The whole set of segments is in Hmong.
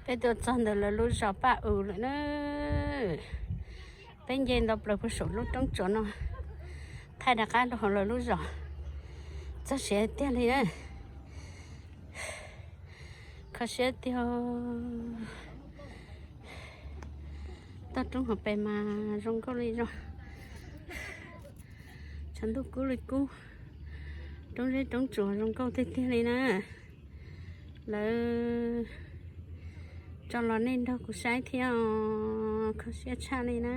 Peb tuaj txog ntawm lawv lub zos Paj Us lawm na. Peb nce ntau plaws puag saum lub roob tsuas no, thaij rov qab rau hauv lawv lub zos. Txog siav tiag li na. Kho siab tiag. Toj roob hauv pes mas zoo nkauj li zoo. Tshav ntuj kub li kub. Roob zeb roob tsuas zoo nkauj tiag tiag li na. Lawv tso los nej nrog kuv saib thiab os, kho siab tshaj li na.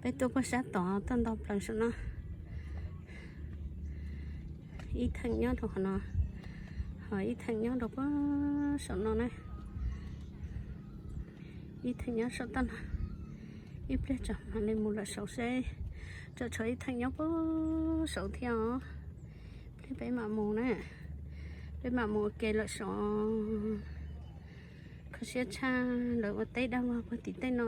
Peb tuaj puag sab tod tuaj nto plaws saum no. Ib theem nyob rau qhov no, ho ib theem nyob rau puag saum no na. Ib theem nyob saum toj no, ib pliag tsam mam li mus lawm saud seb, tsam tshuav ib theem nyob puag saud thiab os. Ib pliag peb mam mus na, peb mam mus ua ke lawm saud. Kho siab tshaj, lawv ua teb dag vog puag tim tej no.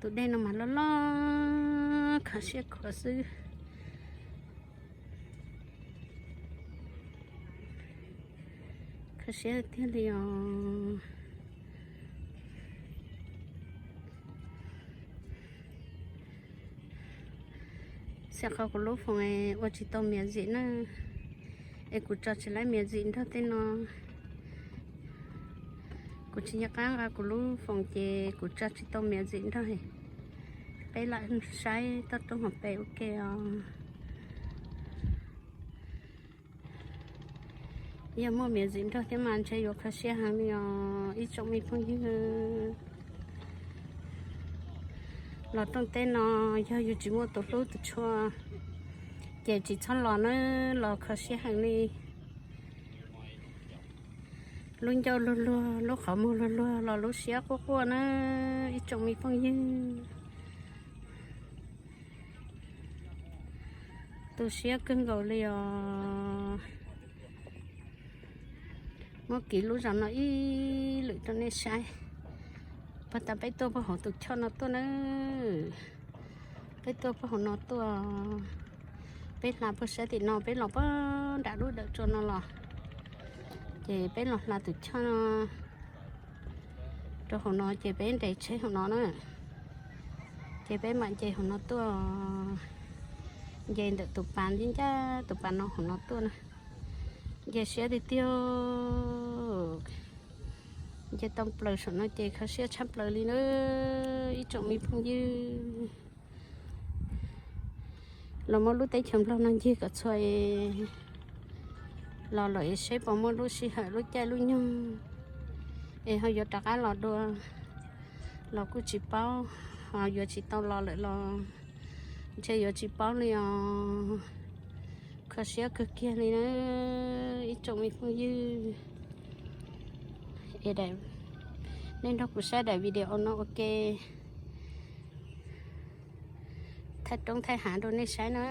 Tus dej no mas loj loj, kho siab khuav xwb. Kho siab tiag li os. Xia qhov kuv lub foos ua tsis tau miav zim na, es kuv tso tsis laib miav zim nrog tej no. Kuv tsis nco qab nqa kuv lub foos ces kuv tso tsis tau miav zim nrog. Peb lam saib toj roob hauv pes ua ke os. Yog muaj miav zim nrog thiab mas ntshe yuav kho siab heev li os ib tsoom me phooj ywg. Los rooj teb no yog yus tsis muaj tus hlub tus tshua ces tsis txhob los na, los kho siab heev li. Lub ncauj luag luag, lub qhov muag luag luag los lub siab quaj quaj na ib tsoom me phooj ywg. Tu siab kawg nkaus li os. Muab kiv lub zos no ib lwm rau nej saib. Puag ta peb tuaj puag hauv tus choj no tuaj na. Peb tuaj puag hauv no tuaj. Peb hla puag sab tim no peb los puag nram lub dawm tsua no los, ces peb los hla tus choj no rau hauv no ces peb nres tsheb hauv no na. Ces peb mam nce hauv no tuaj, nce ntawm tus pas ncaj ncaj tus pas no hauv no tuaj na. Nce siab tiag tiag. Nce tau plaws saum no ces kho siab tshaj plaws li na ib tsoom me phooj ywg. Los muab lub teb chaws Nplog no ncig kom txhua es los lawm es seb puas muaj lub sij hawm lub caij lub nyoog es ho yuav rov qab los dua los kuj tsis paub, ho yuav tsis tau los lawm los ntshe yuav tsis paub li os. Kho siab kawg kiag li na ib tsoom me phooj ywg. Nej nrog kuv saib daim video no ua ke. Thaij roob thaij hav rau nej saib na.